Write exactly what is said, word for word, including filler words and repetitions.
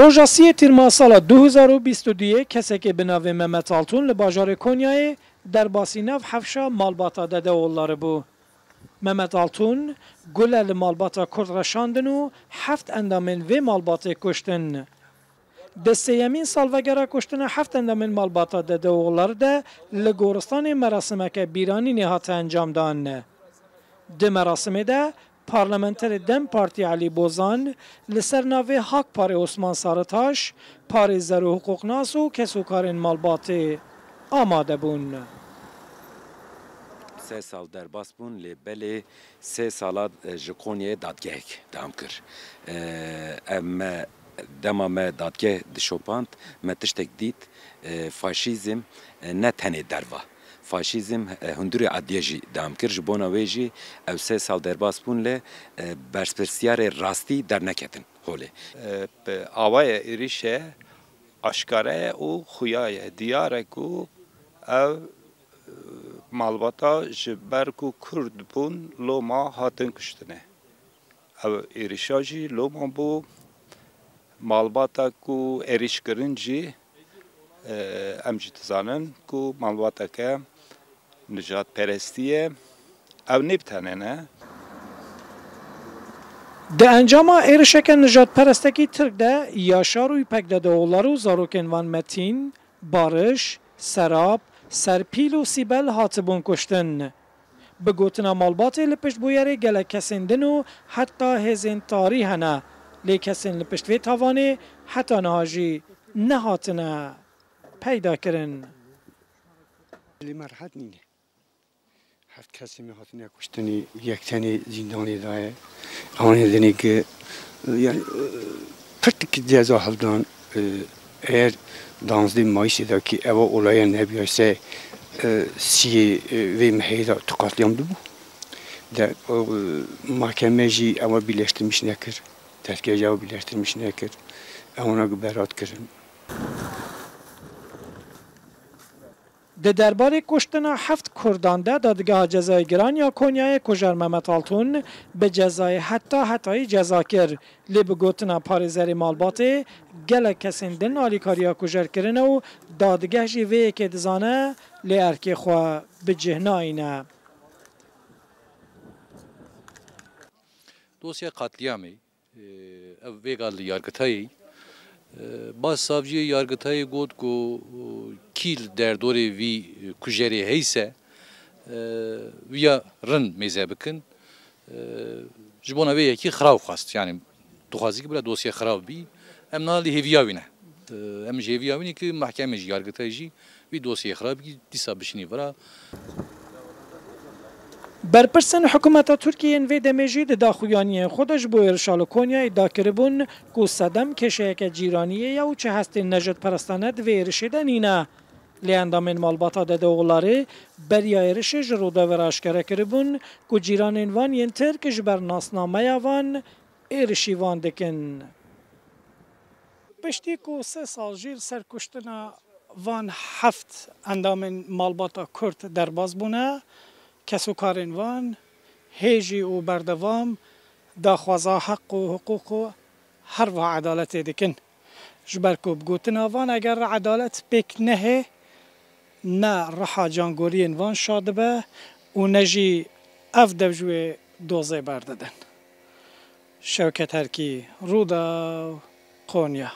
Roja siyê Tîrma sala du hezar û bîst û duyê kesekê bi navê Mehmet Altun li bajarê Konyayê derbasî nav hefşa malbata Dedeoğulları bû. Mehmet Altun gule li malbata Kurd reşandin û heft endamên vê malbatê kuştin. Di sêyemîn salvegera kuştina heft endamên malbata Dedeoğulları de li goristanê merasimeke bîranînê hate encamdan. Di merasimê de parlamenterê dem Partî Elî Bozan li ser navê Hakparê Osman Saritaş, parêzer û hiqûqnas û kesûkarên malbatê amade bûn. Sê sal derbas bûn, lê belê sê sala, e, ji Konyayê dadgehek dewam kir. E, em me, dema me dadgeh dişopand, me tiştek dît, e, faşîzm, e, ne tenê derva. Faşîzm, e, hundirê adliye jî dewam kir. Ji bona wê jî ew sê sal derbas bûn, lê, e, berpirsiyarê rastî derneketin holê. E, bi awayê êrîşe aşkare ye û xuya ye. Diyar e ku ev, e, malbata ji ber ku Kurd bûn, loma hatin kuştine. Ev êrîşa jî loma bû. Malbata ku êrîş kirin jî, e, em jî dizanin ku malbateke nijadperestî ye. Ew ne bi tenê ne. Di encama êrişeke nijadperestekî Tirk de Yaşar û Îpek Dedeoğulları û zarokên wan Metîn, Barış, Serap, Serpîl û Sîbel hatibûn kuştin. Bi gotina malbatê li pişt bûyerê gelek kesên din û heta hêzên tarî hene, lê kesên li pişt vê tavanê heta niha jî nehatine peydakirin. Lê me rehet nîne. Heft kesê me hatine kuştinê, yek tenê zîndanê de ye. Ewanê dinê ki, yani, pirtik ceza hildan, e, eğer danzdeh Mayısê de ki eva olaya nebiyayse, e, siyê, e, vê mehê de tu katliam dibû. De, e, mahkeme jî eva birleştirmiş nekir. Destgeh jî eva birleştirmiş nekir. Ewana ki berat kirin. Di derbarê kuştina heft Kurdan de Dadgeha Cezayê Giran ya Konyayê kujer Mehmet Altun bi cezayê heta hetayî ceza kir, lê bi gotina parêzerê malbatê gelek kesên din alîkariya kujer kirine û dadgeh jî vê yekê dizane, lê erkê xwe bi cih nayîne. Dosya qatliyamê, e, ev vêga li Yargitayê, e, Başsavciyê Yargitayê got ku, e, kî li derdorê vî kujerê heyse, e, viya rind mêze bikin. E, ji bona vê yekî xiraw xwest. Yani dixwazî ki bila dosyê xiraw bî, em niha li hêviya wî ne. E, em ji hêviya wî ne ki mahkemê jî, Yargitayê jî vî dosyê xiraw bî, dîsa bişînî vira. Berpirsên hikûmeta Tirkiyê yên vê demê jî di daxuyaniyên xwe de ji bo êrişa li Konyayê dakiribûn ku sedem kêşeyeke cîraniyê ye û çi hestên nejadperestane di vê êrişê de nîne. Lê endamên malbata Dedeoğulları beriya êrişê ji Rûdawê re eşkere kiribûn ku cîranên van yên Tirk ji ber nasnameya van êrişî van dikin. Piştî ku sê sal jî li ser kuştina van heft endamên malbata Kurd derbas bûne, kesûkarên van hê jî û berdewam daxwaza heq û hiqûq û herwiha edaletê dikin. Ji ber ku bi gotina van eger edalet pêk nehê, ne riha cangoriyên van şa dibe û ne jî ev dev ji wê dozê berdidin. Şewket Herkî, Rûdaw, Konya.